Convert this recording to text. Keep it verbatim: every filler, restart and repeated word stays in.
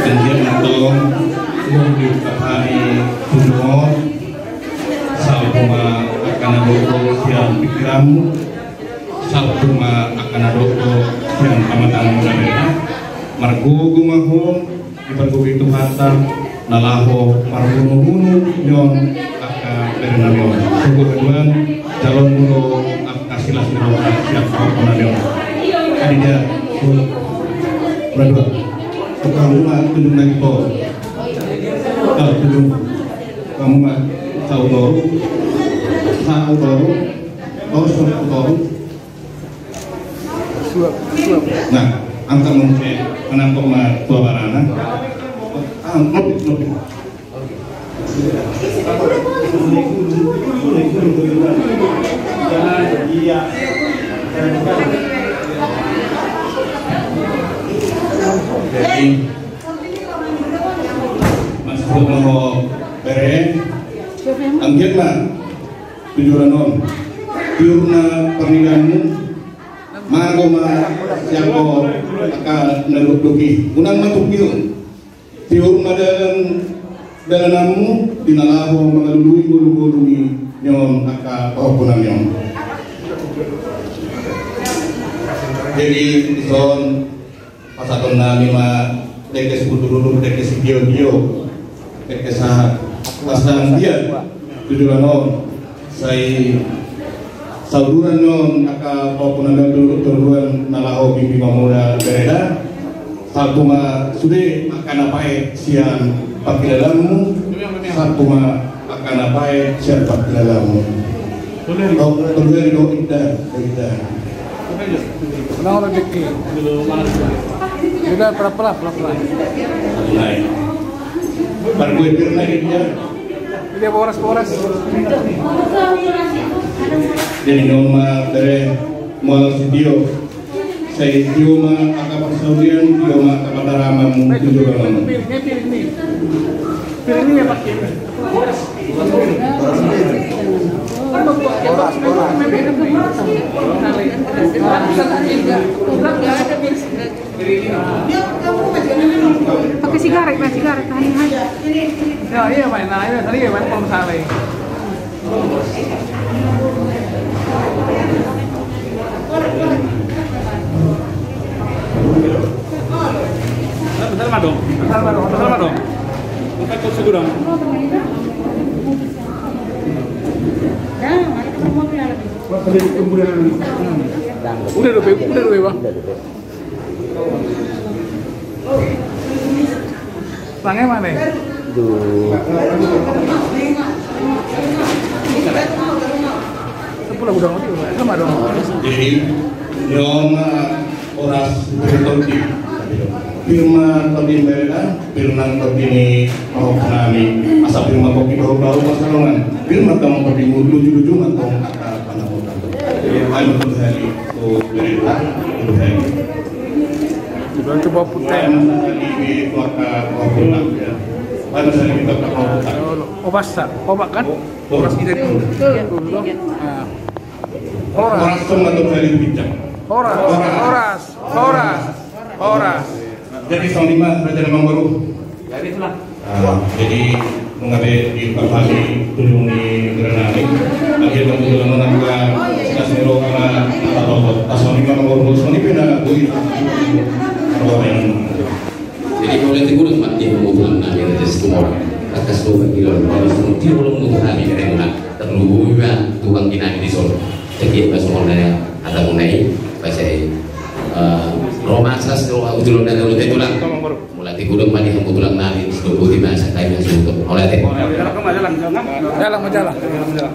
Anggiat ma tong, molo diungkap hami tu jolo, salpu ma angka na dohot sian pingkiranmu, salpu ma angka na dohot sian pamatanmu na bere. Margogo ma ho, dipargogoi Tuhanta na laho marunun-unun nion angka berenami on. Sogo haduan, jaloonmu do angka silas ni roha sian pahompunami on. Adi dia, ula dua. Tukang rumah tunjung lagi po. Kau tunjung. Kamu mah tahu tahu. Tahu tahu. Tahu tahu. Suap, suap. Nah, angka mungkin menangkap ma tua barana. Ah, lebih, lebih. Jadi, masuk mau bere, anggiat ma tu joloan on, tiur ma parnidaanmu, mago ma sian ho angka na dokdok i. Unang ma tung tiur. Tiur ma dalan, dalananmu di na laho mangalului ngolu-ngolu ni nion angka pahompunami on. Jadi, dison pasahatonnami ma dengke sibulur-bulur, dengke sitio-tio, dengke sahat. Pasahat dia tu joloan on. Sai sauduran on angka pahompunami on tu joloan na laho bimbing mamora bere da. Salpu ma sude angka na paet sian pangkilalaanmu, salpu ma angka na paet sian pangkilalaanmu. Tolu ari do inda, inda. Ulang, ulang dikit. Udah, pelan-pelan, pelan-pelan. Baru gue pernah dia. Dia boras, boras. Jadi, nion ma bere, mual sitio. Sai tio ma angka parsaulian, tio ma angka mataramanmu tu joloan on. Piring ini ya, Pak. Boras, boras. Pakai sigaret, Mas, sigaret, tahan, tahan. Ya, iya, main, nah, iya, tadi ya, main, kalau misalnya. Bentar, madung. Bentar, madung. Bentar, madung. Bentar, kau segera. Udah, udah, udah, udah, Bang. Tangan mana? Duh. Sepuluh udah mati, sama dong. Jadi, nion ma boras, tondi. Pir ma tondi bere da, pir nang tondi ni pahompunami. Asa pir ma kopi baru-baru pasalongan. Pir ma tong tondi luju-luju ma tong angka panahutan. Ayo, tong hali tu bere da, tong hali. Coba putar. Obat, obat kan? Horas kita itu. Horas. Horas, horas, horas, horas. Jadi songon i ma, Raja Damang Boru. Jadi, nunga be dipasahat tu joloan ni berenami. Akhirna tu joloan on, angka silas ni roha na tatohot. Songon i ma, songon i pe na boi. Jadi, mauliate godang ma di hamu tulang nami, Raja Situmorang. Tangkas do pangkilalaon, molo songon i, molo tu hami bereng ma. Tarlumobi ma tu panggi nami dison. Jadi, anggiat ma songon na hata muna i, ba sai, eh, ro ma silas ni roha tu joloan na tulang. Mauliate godang ma di hamu tulang nami, songon i ma, sai hami ma suhut. Mauliate. Jalang, jalang. Jalang, jalang.